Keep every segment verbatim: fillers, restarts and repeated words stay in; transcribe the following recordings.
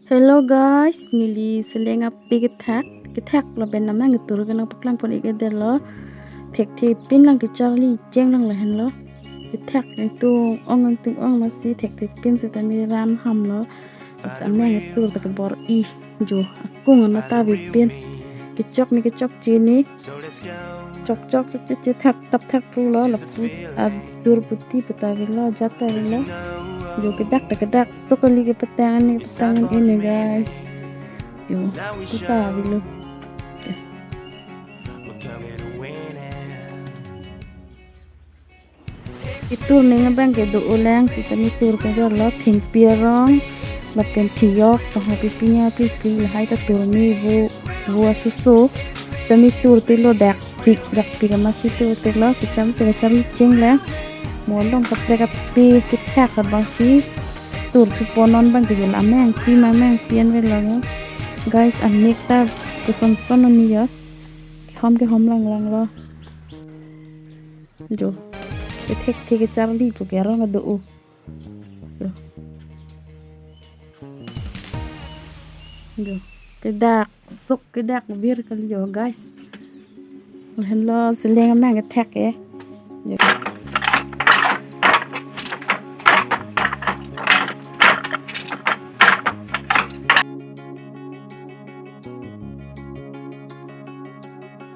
Hello guys, neli seleng ape kethak, kethak lapen amahang ketur ke nangpaklang pon ik-edetlo. Thekthe pin lang kecharli cheng lang lahenlo. Kethak nangtung-ong nangtung-ong masi thekthe pin seta neli ram hamlo. Bas amahang ketur ta kebor-i jo, akung ano ta avepin. Kechok ne kechokche ne. Chokchok sok chethak tap thak pulo lapu atur puti pu ta avelo, jat ta avelo. Jo kedak ta kedak sok kali, kepatang ani, kepatang an-e ne guys. Jo, pu ta avelo. Itur ning abang ke do-o lang, seta neli tur ke dolo thengpi arong lapen thiyok, toho pipi nya pipi, lahai ta tur me vo, vo asoso. Seta neli turtelo, dakpik, dakpik amatsi turtelo, kecham te kecham cheng lang. Mo along kaprek ape kethak abangsi turthupo non abang ke, jo la amahang pi ma amahang pi an ve lang. Guys, amek ta kosonson ani jo. Kehom kehom lang langlo. Jo. Kethekthe kecharli pu ke arong ado-o. Jo. Jo. Kedak sok kedak vir kali jo guys. Lahenlo seleng amahang kethak e. Jo.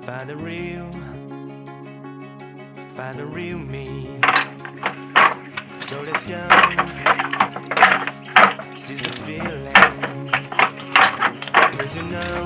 Find the real, find the real me. So let's go. Seize the feeling. Good to know